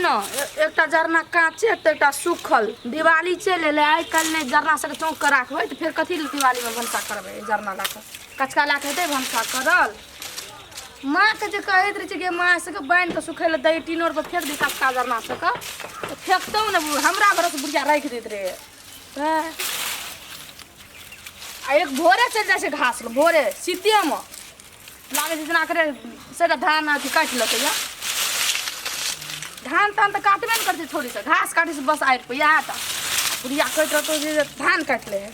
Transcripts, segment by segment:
ने एकटा जरना काँचे तऽ एकटा सूखल। दिवाली चलि एलै, आइ काल्हि नहि जरना सबके चौंक कऽ राखबै तऽ फेर कथी लए दिवालीमे भनसा करबै? जरना लए कऽ कचका लए कऽ हेतै भनसा करल? माँके जे कहैत रहै छै कि माँ सबके बान्हि कऽ सुखै लए दै, टीन पर फेक दी कचका जरना सबके, तऽ फेकतौ ने, हमरा भरोसे बुढ़िया राखि दैत रहै। आ एक भोरे चलि जाइ छै घास लए, भोरे शीतेमे लागै छै जेना करे से धान अथी काटि लेतै। या धान तान तऽ काटबे ने करतै छोड़ी से, घास काटै छै बस आड़ि पर। इएह टा बुढ़िया कहैत रहतौ जे धान काटि लै है।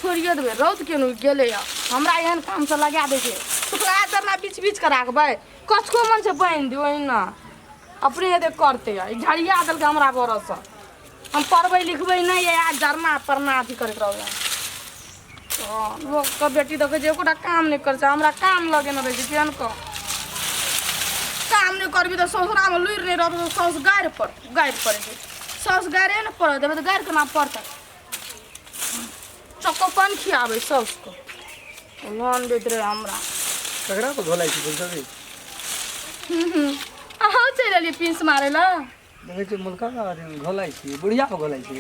छोड़िए देबै, रौद केना उगि गेलै। या हमरा एहन कामसँ लगा दै छै। सुखला जरना बीछ बीछ कऽ राखबै, कचको मन छै बान्हि दियौ, ओहिना अपने हेतै करतै। ई झड़िया देलकै हमरा बरससँ, हम पढ़बै लिखबै नहि, आ जरना परना अथी करैत रहबै। हँ, लोकके बेटी देखै छै एकोटा काम नहि करै छै, हमरा काम लगेने रहै छै। केहन कऽ काम नहि करबी तऽ ससुरामे लुरि नहि रहतौ तऽ साउस गारि पर गारि पड़ै छै। साउस गारिए ने पड़त देबै तऽ गारि केना पड़तै? चकोपन खियाबै साउसके, लोन दैत रहै हमरा। ककरा पर घोलाइ छी बोलतै? अहाँ चलि एलियै पीस मारै लए। देखै छियै मुलका घोलाइ छी, बुढ़िया पर घोलाइ छी।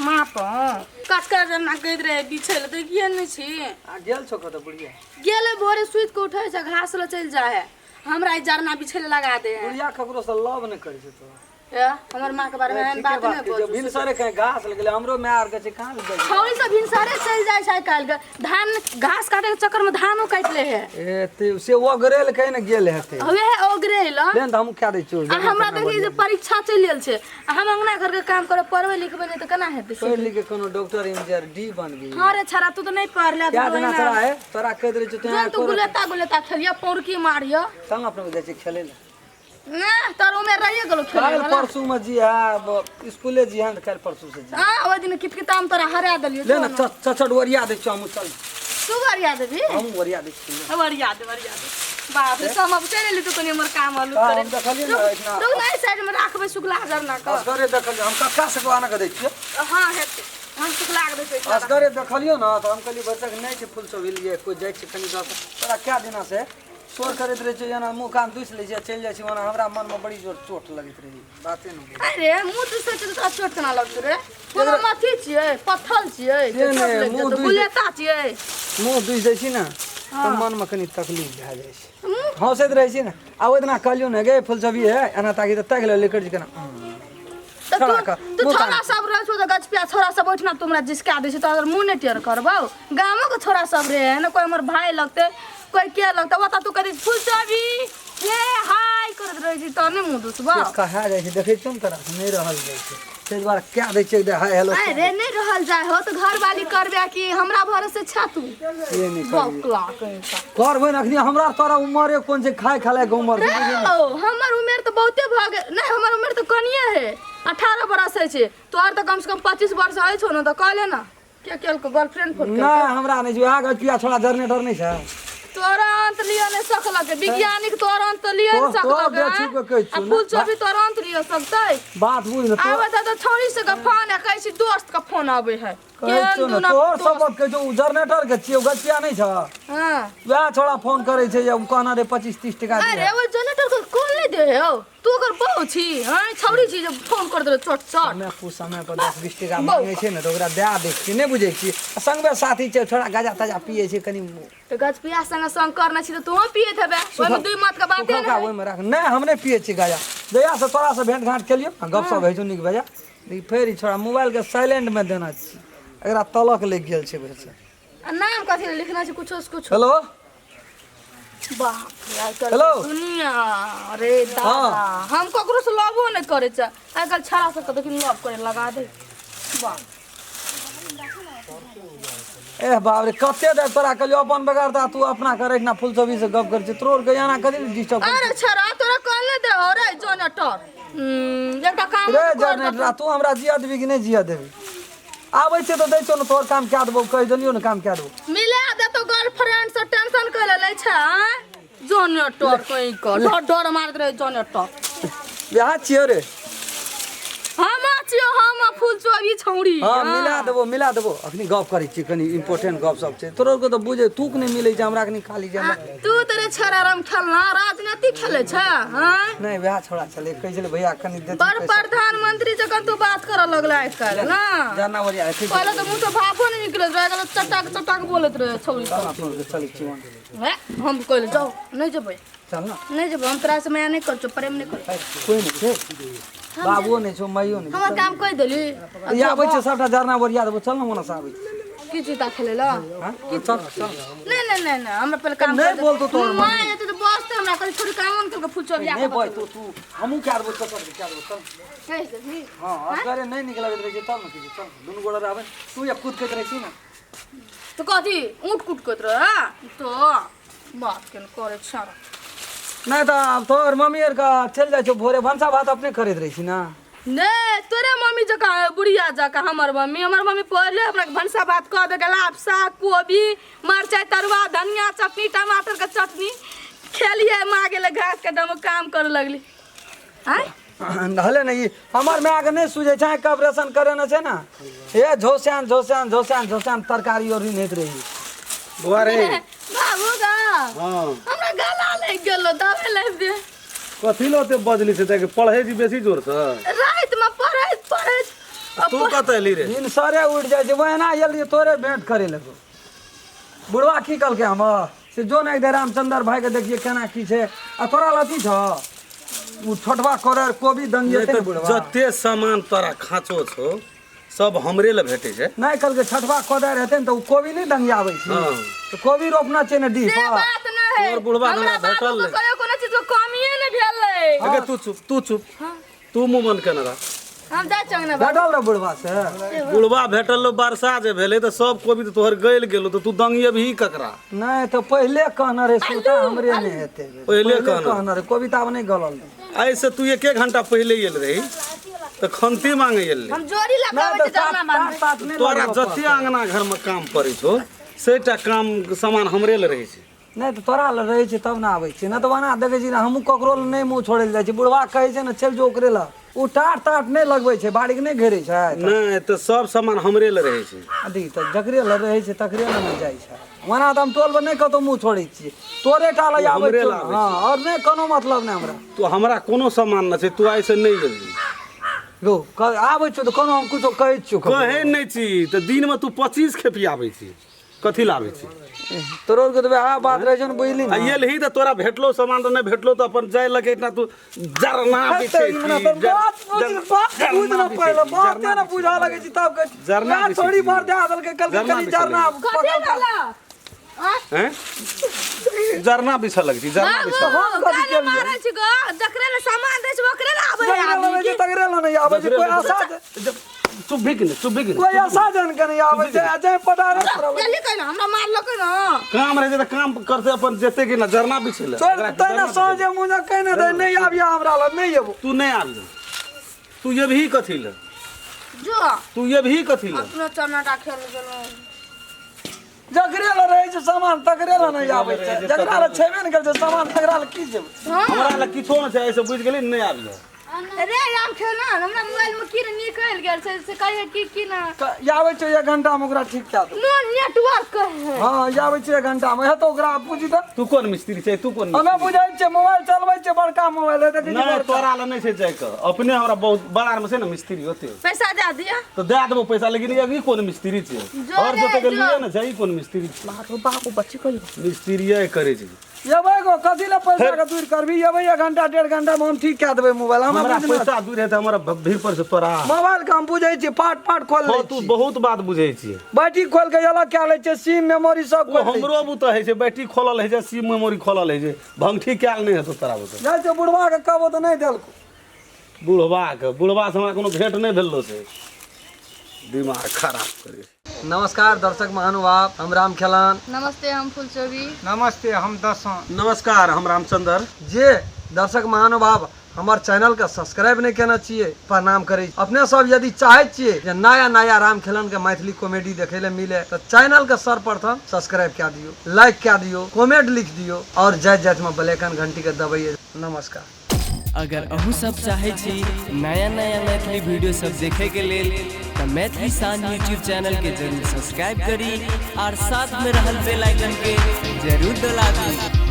माँ पर कचका जेना कहैत रहै बिछै लए, देखिए नहि छी। आ गेल छौ कतऽ बुढ़िया? गेलै, भोरे सुति कऽ उठै छै, घास लए चलि जाइ है, हमरा ई जरना बिछै लए लगा दे है। बुढ़िया ककरो से लव नहि करै छै तो। ए, हमर माँ के बारे में एहन ठीके बात बात नहि कहै बजू। छै। भिनसरे कहीं घास लगलै, हमरो माय आर के छै, कहाँ जाइ छै? छौड़ी सब भिनसरे चलि जाइ छै आइ काल्हि के, धान घास काटे के चक्कर में धानो काटि ले है। ए ते से ओगरेल कहीं ने गेल हेतै। वएह ओगरे ल। ले ने तऽ हमहूँ कए दै छियौ। आ हमरा देखी जे परीक्षा चलि गेल छै आ हम अंगना घर के काम करे, पढ़बै लिखबै नहि तऽ केना हेतै? पढ़ि लिख के कोनो डॉक्टर इंजीनियर डी बन गेली। हाँ रे छड़ा, तू तऽ नहि पढ़ले। क्या देना तोरा है, तोरा कहि दै छियौ। जौन तू गुलेता गुलेता खेलिया, पौड़की मारिया। संग अपने जाइ छियै खेलै लए। ना तोर उमेर रहिए गेलो खेले काल्हि वाला। परसू में जी है स्कूले जी है, काल्हि परसू से जी। हाँ, ओहि दिन कितकिता हम तोरा हरा देलियो। ले ने चचट ओरिया दै छियौ, हमहूँ चल। तू वरिया देबी? हमहूँ ओरिया दै छियौ। वरिया दे, वरिया दे। बाप रे, सब अब चलि एली, तू कनि हमर काम हलुक हाँ, करे। हम देखलियै ने एहिठिना। रुक ने, एहि साइड में राखबै सुखला जरना के। असगरे देखलियै हम, कक्का से आना के दै छियै। हाँ हेतै, हम सुखला के दै छियै। असगरे देखलियौ ने तऽ हम कहलियै बच्चाके नहि छै फूल सब लिए कोइ जाइ छै कनि दस तोरा कए दिना से शोर करैत रहै छै, एना मुँह कान दूसि लै छै, चलि जाइ छै ओना। हमरा मनमे बड़ी जोर चोट लगैत रहै, बाते नहि बुझै। अरे मुँह दुसै छै तऽ तोरा चोट केना लगतौ रे? कोनो अथी छियै, पत्थर छियै से जे चोट नहि, लागि मुँह जेतौ? दुसि गुलेता छियै? मुँह दूसि दै छी ने तऽ मनमे कनि तकलीफ भए जाइ छै। मुँह हँसैत रहै छी ने, आ ओहि दिना कहलियौ ने गे फुलसबी हे, एना ताकि तऽ ताकि ले करि केना। तऽ छोड़ा तू कऽ, तू मुँह छोड़ा कान। सब रहै छौ तऽ गछपिया छोड़ा सब ओहिठिना तू हमरा जिसका दै छै, तोरा मुँह नहि टेढ़ करबौ। गामो के छोड़ा सब रहे ने, कोइ हमर भाय लगतै, कोइ के लगतै, ओतऽ तू करी फुलसबी हे हाय करैत रहै छी, तहने मुँह दुसबौ। से कहा जाइ छै, देखै छियौ ने तोरा नहि रहल जाइ छै, ताहि दुआरे कए दै छियै हाय हेलो। अरे नहि रहल जाइ हो तऽ घरवाली करबे कि हमरा भरोसे छा तू? से नहि करबै। बकला कहीं का। करबै ने, अखनी हमरा तोरा उमरे कोन छै, खाय खलाय के उमर छै, बुझलियै ने? ओ हमर उमेर तऽ बहुते भऽ गेल। नहि, हमर उमेर तऽ कनिये है, 18 बरस होइ छै। तोहर तऽ कम से कम 25 वर्ष होइ छौ ने, तऽ कहले ने के केलको गर्लफ्रेंड फोन केलको? नहि, हमरा नहि छै। उएह गछिया छोड़ा जनरेटर नहि छै। तोरा अंत लिअ नहि सकलक वैज्ञानिक, तोरा अंत लिअ नहि तोर सकलक। बेटी के कहै आ छियौ ने। फूल चोभी तोरा अंत लिअ सकतै? बात बुझ ने तोर। आबै तऽ छौड़ी सबके फोन आ कहै छी दोस्त के फोन आबै है। कहै केहन छियौ ने दुना तोहर दोस्त। शपथ कहै छियौ, ओ जनरेटर के छियौ, गछिया नहि छ? हाँ। वएह छोड़ा फोन करै छै जे ओ कहना रे 25-30 टका अरे दिहे। ओ जनरेटर के कोन नहि दे हौ? तू ओकर बहू छी, हँ छौड़ी छी जे फोन कर देले चट चट? समय कुछ समय पर 10-20 टका मांगै छै ने तऽ ओकरा दए दै छियै, नहि बुझै छियै? आ संगबे साथी छै छोड़ा, गाजा ताजा पियै छै कनि। तऽ गजपिया संगे संग करने छी तऽ तूहो पियैत हेबे, ओहिमे दुई मत के बाते सुखलका नहि। ओहिमे राख। नहि, हम नहि पियै छी गाजा। जहियासँ तोरासँ भेंट घाँट केलियौ ने, गपशप होइ छौ नीक बेजा, लेकिन फेर ई छोड़ा मोबाइलके साइलेंटमे देने छी, एकरा तलक लागि गेल छै भरिसँ। आ नाम कथी लए लिखने छै कुछो से कुछो? हेलो। बाप रे, आइ काल्हि हेलो। दुनिया रे दादा। हाँ। हम ककरो से लवो नहि करै छै, आइ काल्हि छड़ा सबके देखी लव करे लगा दे। बाप। एह बाप रे, कते देर तोरा कहलियौ अपन बेगरता तू अपना करे ना, फुल सभी से गप कर छी, तोर के एना कथी डिस्टर्ब कर। अरे छड़ा, तोरा कहले दे हो रे जनरेटर, एकटा काम रे कर। जनरेटर, तू हमरा जिया देबी कि नहि जिया देबी? आबै छै तऽ दै छौ ने, तोहर काम कए देबौ, कहि देलियौ ने, काम कए देबौ। मिला दे तो गर्लफ्रेंड से, टेंशन कर ले छै जनरेटर कहीं का, डर डर मारत रहे जनरेटर। बियाह छियै रे? हम छियो, हम फूल चोबी छौड़ी। हाँ, मिला देबो, मिला देबो। अखनी गप करै छी, कनी इम्पोर्टेंट गप सब छै। तोरो के तऽ बुझे तूक नहि मिलै छै हमरा, कनी खाली जे हमरा। तू तोरे छोरा राम खेलना राजनीति खेले छ? हाँ, नहि, वएह छोड़ा छलै, कहै छलै भैया कनी देथिन बड़ पैसा। प्रधानमंत्री जकाँ तू बात करऽ लगला आइ काल्हि ना। जाना बढ़िया है, ठीक छै। पहिले तऽ मुँह से भाफो नहि निकलैत रहै, आइ चटाक चटाक बोलैत रहै छौड़ी चल ना, अपनो चलै छी वहाँ। हे, हम कहले जाओ, नहि जेबै। चल ना। नहि जेबै हम, तोरा से माया नहि करछौ, प्रेम नहि करछौ। कोइ नहि छै, बाबुओ नहि छौ, माइयो नहि। हमर काम कहि देली। छै, आबै छै सबटा जरना बरिया देबो। चल ना, ओना से आबै छै। की चिंता खेले ला? हाँ? चल चल। नहीं नहीं नहीं नहीं, हमरा पहले काम नहीं कर दे। बोलतो तोहर माँ एते तो बस ते हमरा कहली छोड़ी काम उन के फुल चोबिया। नहि बय, तू तू हमहूँ कए देबो, चल चल, कए देबो, चल। कहि देबही? हँ, असगरे नहि नीक लगैत रहै छै तब ने किछु। चल, दुनू गोड़ा रहबै, तू या कूद रहै छी ने। तो कथी ऊँट कूट करैत रहे तो बात केन करे छाड़ा। नहि तऽ आब तोहर मम्मी आरके चलि जाइ छौ भोरे, भनसा भात अपने करैत रहै छी ने। ने तोरे मम्मी जकाँ बुढ़िया जकाँ हमर मम्मी, हमर मम्मी पहिले हमरा भनसा भात कऽ दे गेला। साग, कोबी, मरचाइ तरुआ, धनिया चटनी, टमाटर के चटनी खेलिए। माँ गेलै घास के डम काम करे लगली आँय। हले ने, ई हमर मायके नहि सुझै छै, आँखिके ऑपरेशन करेने छै ने, हे झोस्यान झोस्यान झोस्यान झोस्यान तरकारी और होइत रही। बौआ रे। बाबू गा। हाँ। हमरा गला लागि गेलो, दवाइ लाबि दे। कथी लए ओते बजली से ताकि पढ़ै छी बेसी जोर से? रातिमे पढ़ैत पढ़ैत। तू कतऽ एली रे? भिनसरे उठि जाइ छै। ओहिना एलियै तोरे भेंट करे लगो। बुढ़वा की कहलकै हमर से जो ने एक रामचंद्र भाई के देखिए केना की छै, आ तोरा लथी छौ ओ छोटवा करे कोबी दंगिएते ने बुढ़वा। जते सामान तोरा खाँचो छौ सब हमरे लए भेटै छै। नहि, कहलकै छठवा कोदारि हेतै ने तऽ ओ कोबी नहि दंगियाबै छै। हाँ। तऽ कोबी रोपना छै ने डीह से पर। बात नहि है। तोहर बुढ़वा हमरा हमरा भेटल बाबू के नहि। कहियो कोनो चीज के कमिए नहि भेलै। अगे तू चुप, तू चुप, तू मुँह बंद केने रह। हम जाइ छियै अंगना। भेटल रह बुढ़वा से? बुढ़वा भेटल रहो, वर्षा जे भेलै तऽ सब कोबी तऽ तोहर गलि गेलो, तऽ तू दंगिएबही ककरा? नहि तऽ पहिले कहने रहे सुता हमरे नहि हेतै। पहिले कहने। कहने रहे, कोबी तऽ आब नहि गलल। एहिसँ तू एक एक घंटा पहिले आयल रही तऽ खंती मांगे आयल रही। हम जोड़ी नहि लगाबै तऽ छी जरना सात बान्हबै। सात नहि तोरा लगबऽ जते पड़तौ। अंगना घरमे काम पड़ै छौ सेटा काम सामान हमरे लए रहै छै। नहि तऽ तोरा लग रहै छै तब ने आबै छै, नहि तऽ ओना देखै छी ने हमहूँ ककरो लग नहि मुँह छोड़ै लए जाइ छी। बुढ़वा कहै छै ने चलि जो ओकरे लग, ओ टाट ताट नहि लगबै छै, बाड़ीके नहि घेरै छै। नहि तऽ सब सामान हमरे लए रहै छै। अथी तऽ जकरे लग रहै छै तकरे लग ने जाइ छै। ओना तऽ हम टोलपर नहि कतहु मुँह छोड़ै छियै, तोरे टा लग आबै हमरे छियौ। लग आबै। हँ, आओर नहि कोनो मतलब नहि हमरा। तू हमरा कोनो सामान नहि छै, तू आइसँ नहि एबही। गो आबै छियौ तऽ कोनो हम किछो कहै छियौ ककरो? कहै नहि छी तऽ दिनमे तू 25 खेपी आबै छी, कथी लाबै छी? तोरो आरके तऽ वएह बात रहै छौ ने, बुझली आ ने। एलही तऽ तोरा भेटलो सामान तऽ नहि भेटलो तऽ अपन जाय लगे इतना तू जरना बिछै छी, बात बुझ, बात बुझ ना पहिले, बाते ना बुझा लगै छी तब कहै छी। जरना वएह बिछै छोड़ी छी। भर दए देलकै, कहलकै जरना कनि बिछै जरना कथी पकड़। भेलो? आँय? हैं? जरना बिछऽ लगै छी, जरना बाबू बिछऽ। हम कथी गाली केलियै? मारै छी गो, जकरे ले सामान दै छै ओकरे ले आबै है जकरे आदमी लग की? छै तकरे लग नहि आबै छै। कोई आशा चुप भी कि नहि, चुप भी कि नहि? कोई आशा जन के नहि आबै छै, आ जाय पटारे पर जल्दी कहि ना, हमरा मारलकै ना। काम रहै छै तऽ काम करते अपन जेतै कि ना जरना बिछै लए। छोड़ तै ने, सोझे मुँह कहने दे, नहि आबिया हमरा लग, नहि एबो। तू नहि आबी, तू एबही कथी लए? जो। तू एबही कथी लए? अपनो चनाटा खेल गेलहुँ। जकरे लग रहै छै सामान तकरे लग नहि आबै छै, जकरा लग छेबे नहि करै छै सामान तकरा लग की जेबै? हाँ। हमरा लग किछो नहि छै, एहिसँ बुझि गेली, नहि आबी। रे राम खेल, हमरा मोबाइल में की निकलि गेल छै से कहियो की की ना। आबै छै एक घंटा मे ओकरा ठीक कए देबै। नो नेटवर्क है। हँ, आबै छै एक घंटा मे हेतौ, ओकरा पूछि तऽ। तू कोन मिस्त्री छै? तू कोन? हमे बुझै छियै, मोबाइल चलबै छियै, बड़का मोबाइल है, देखै छियै नहि बड़का। तोरा लग नहि छै जाइके, अपने हमरा बहुत बड़ा मे छै ने मिस्त्री होते। पैसा दे दिया। तऽ दए देबो पैसा, लेकिन ई कोन मिस्त्री छै? जो और रे, जोते के जो। लिए ने छै, ई कोन मिस्त्री छै? बाप रे बाप, बच्ची कहियो मिस्त्रीये करै छै। एबै गो, कथी लए पैसा के दूर करबी? एबै एक घंटा डेढ़ घंटा मे हम ठीक कए देबै मोबाइल। हमरा हमरा बुझना पैसा दूर हेतै हमरा भीड़ पर से तोरा मोबाइल के हम बुझै छियै, पार्ट पार्ट खोल लै हँ, तू छी। बहुत बात बुझै छी। बैटरी खोल के अलग कए लै छियै, सिम मेमोरी सब ओ खोल लै। हमरो बुते होइ छै, बैटरी खोलल होइ छै, सिम मेमोरी खोलल होइ छै, भंगठी कयल नहि हेतौ तोरा बुते। जाइ छै बुढ़वा के कहबो तऽ नहि देलको। बुढ़वा के, बुढ़वा से हमरा कोनो भेंट नहि भेलो छै, दिमाग खराब करे। नमस्कार दर्शक महानुभाव, हम राम खेलान। नमस्ते, हम फुलचोबी। नमस्ते, हम दसों। नमस्कार, हम रामचंद्र। जे दर्शक महानुभाव हमर चैनल के सब्सक्राइब नहि केने छियै, प्रणाम करै छी। अपने सब यदि चाहै छियै जे नया नया राम खेलन के मैथिली कॉमेडी देखै लए मिले तऽ चैनल के सर्वप्रथम सब्सक्राइब कए दियौ, लाइक कए दियौ, कमेंट लिख दियौ और जाइत जाइत में बेल आइकन घंटी के दबैयै। नमस्कार। अगर अहूँ सब चाहै छी नया नया मैथिली वीडियो सब देखे के लेल तऽ मैथिली शान यूट्यूब चैनल के जरूर सब्सक्राइब करी और साथ में रहल बेल आइकन के जरूर दबा दी।